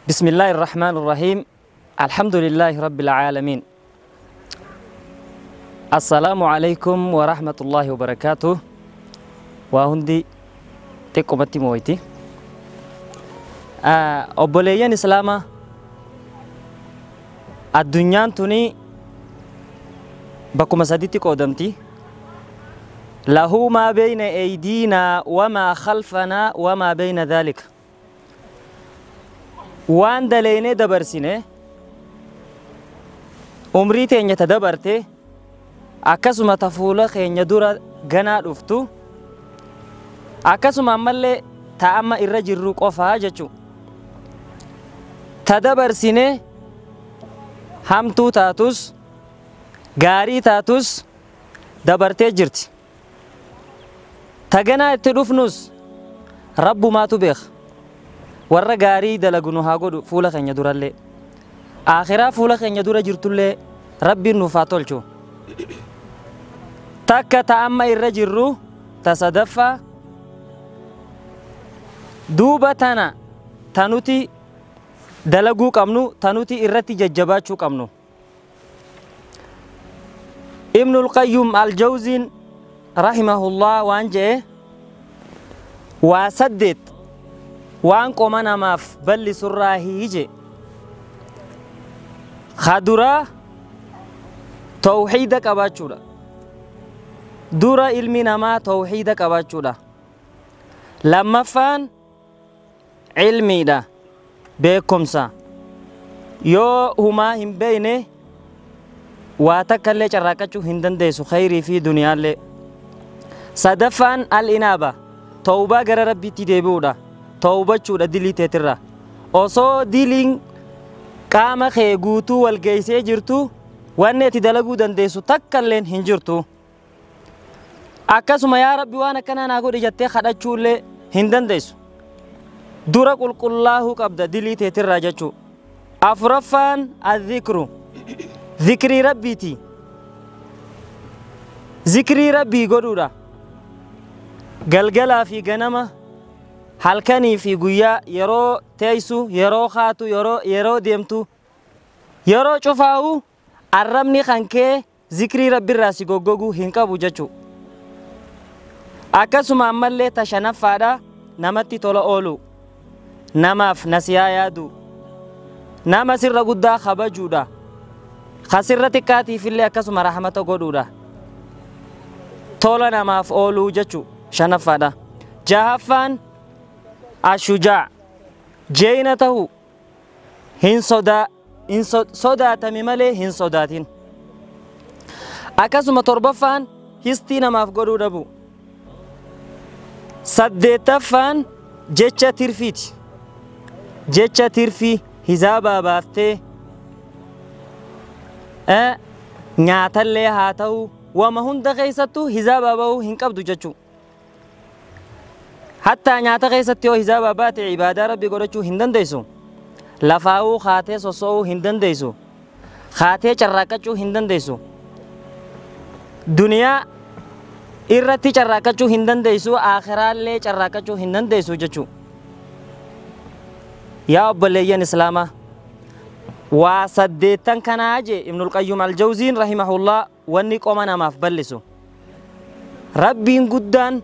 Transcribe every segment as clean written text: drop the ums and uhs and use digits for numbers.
بسم الله الرحمن الرحيم. الحمد لله رب العالمين. السلام عليكم ورحمة الله وبركاته. وهندي تقومتي مويتي. Obboleeyyan Islaamaa, addunyaan tuni bakkuma saditti qoodamti. له ما بين أيدينا وما خلفنا وما بين ذلك. Waan daleynee dabarsine, umrii teenya ta dabarte, akkasuma ta fuula keenya dura ganaa dhuftu, akkasuma ammallee ta amma irra jirru qofaa jechuu. Ta dabarsine hamtuu taatus gaarii taatus dabartee jirti. Ta ganaa itti dhufnus rabbumaatu beeka. Warra gaarii dalagu nu haa godhu fuula keenya durallee. Akhiraa fuula keenya dura jirtullee rabbiin nuuf haa tolchu. Takka ta amma irra jirru ta sadaffaa duuba tana ta nuti dalaguu qabnu, ta nuti irratti jajjabaachuu qabnu. Ibnul Qayyum Al-Jawziin rahimahullah waan je'e, waa saddeet waan qoma namaaf bal'isurraa hiije. Kaduraa tawxiida qabaachuudha. Dura ilmi namaa tawxiida qabaachuudha. Lammaffaan ilmiidha, beekumsa. Yoo humaa hin beekne waa takka illee carraaqqachuu hin dandeessu khayrii fi duniyaallee. Sadaffaan al-inaaba, tawbaa gara rabbiitti deebi'uudha, tawbachuudha dilii teetirra. Osoo diliin qaama kee guutuu wal geessee jirtu wanni ati dalaguu dandeessu takka illeen hin jirtu. Akkasuma yaa rabbi waan akkanaa naa godhi jettee kadhachuullee hin dandeessu. Dura qulqullaahuu qabda dilii teetirraa jechuu. Afuraffaan adhikru, zikrii rabbiiti. Zikrii rabbii godhuudha. Galgalaa fi ganama, halkanii fi guyyaa, yeroo teessu, yeroo kaatu, yeroo deemtu, yeroo cufaa'u arrabni kan kee zikrii rabbiirraa si goggoguu hin qabu jechuu. Akkasuma ammallee ta shanaffaadha, namatti tola oolu, namaaf nasiyaa yaadu, nama sirra guddaa kabajuudha, kasirra xiqqaatiifillee akkasuma rahmata godhuudha, tola namaaf ooluu jechuu shanaffaadha. Jahaffaan ashujaa, jeeyina ta'u, hin sodaatami malee hin sodaatin. Akkasuma torbaffaan histii namaaf godhuu dhabu. Saddeettaffaan jecha tirfiiti. Jecha tirfii hizaabaa baaftee nyaatallee haa ta'u wama hunda keessattuu hizaabaa ba'uu hin qabdu jechuu. Hattaa nyaata keessatti yoo hizaabaa baate ibaadaa rabbii godhachuu hin dandeessu. Lafaa'uu kaatee soso'uu hin dandeessu. Kaatee carraaqqachuu hin dandeessu. Duniyaa irratti carraaqqachuu hin dandeessu, aakhiraallee carraaqqachuu hin dandeessu jechuu. Yaa obboleeyyan Islaamaa, waa saddeettan kanaa jee Ibnul Qayyum Al-Jawziin rahimahullah wanni qoma namaaf bal'isu. Rabbiin guddaan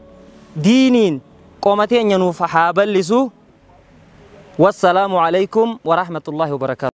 diiniin qoma teenya nuuf haa bal'isu. Wassalaamu alaykum wa rahmatullahi wa barakaatuh.